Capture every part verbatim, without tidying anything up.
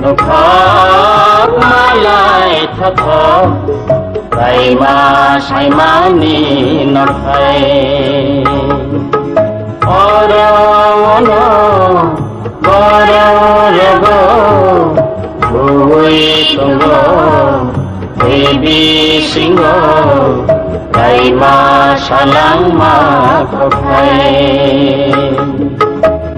Thok malai thothok, raima saimani nothai. Oro ono, oro rogo, bui tongo, bui bisingo, raima salangma kothai.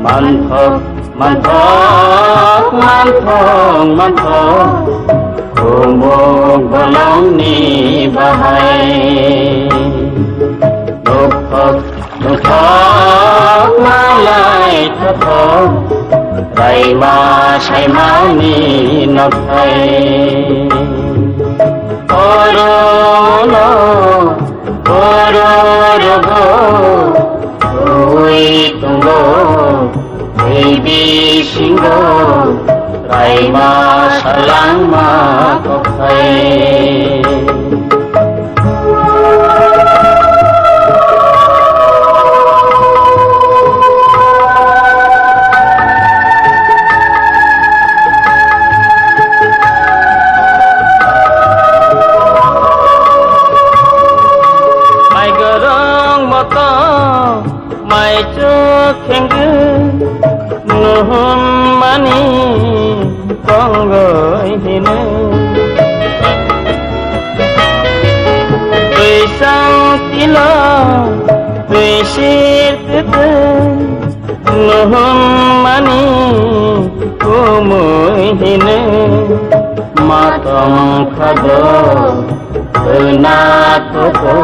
Manthok Manthok, manthok, manthok, khumuk bolongni bahai. Nukthok, nukthok, malai thothok, raima saimani nothai. Oro no, oro rogo, ui tongo. Tei bisingo raima salangma kokhai. Mai gorong moto. Mai chuk khengkhe nuhun mani tongoi hino. Twi sang tilo, twi sir tete, nuhun mani kumui hino. Ma tong khado, Khwna toto,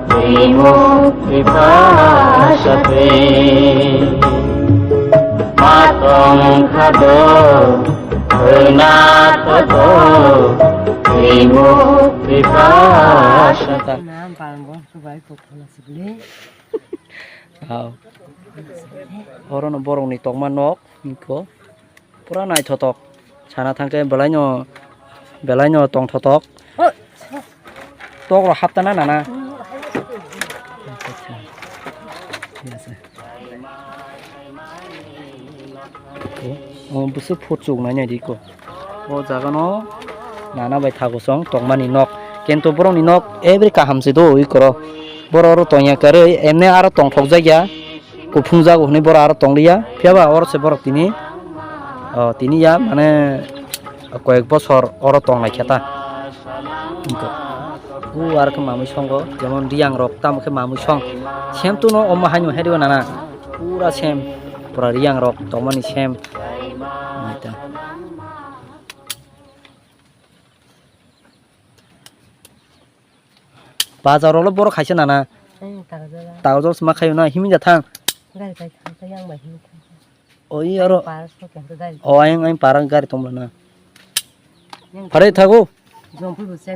twi mukti pasate. Ma tong khado, khwna toto, twi mukti pasate. Na bang bong subai kok khana sibli. Hao. Oro no borok ni tongma nok, hinko. Pura naithotok. Sana thangkhe belaino, belaino tongthotok. Tok rok haptana nana. Thik ase. O, o, busu phut chuk nai nai di ko. O jaga no nana bai thago song tongmani nok. Kento borok ni nok every kaham se do ui koro. Borok oro tongya karwi emne aro tongthok jakya. Kuphung jago hwnwi borok aro tong liya, phiya ba oro se borok tini, o, tini ya, mane, koyek bosor oro tong lai khe ta. U aro khe mamui songo, jemon riyang rok tamo khe mamui song, sem tuno omo haino hai rw nana, pura sem, pura riyang rok tongmani sem. Bazar rok le borok khaisa nana. Hmm, takjala. Takjala sima khayo na, himya thang. Gari kai thang, yang bai himya thang. O, i aro. Paras to kento gari. O, ayang, ayang parang gari tong na. Yang phare thago. Jompu bo chai ma.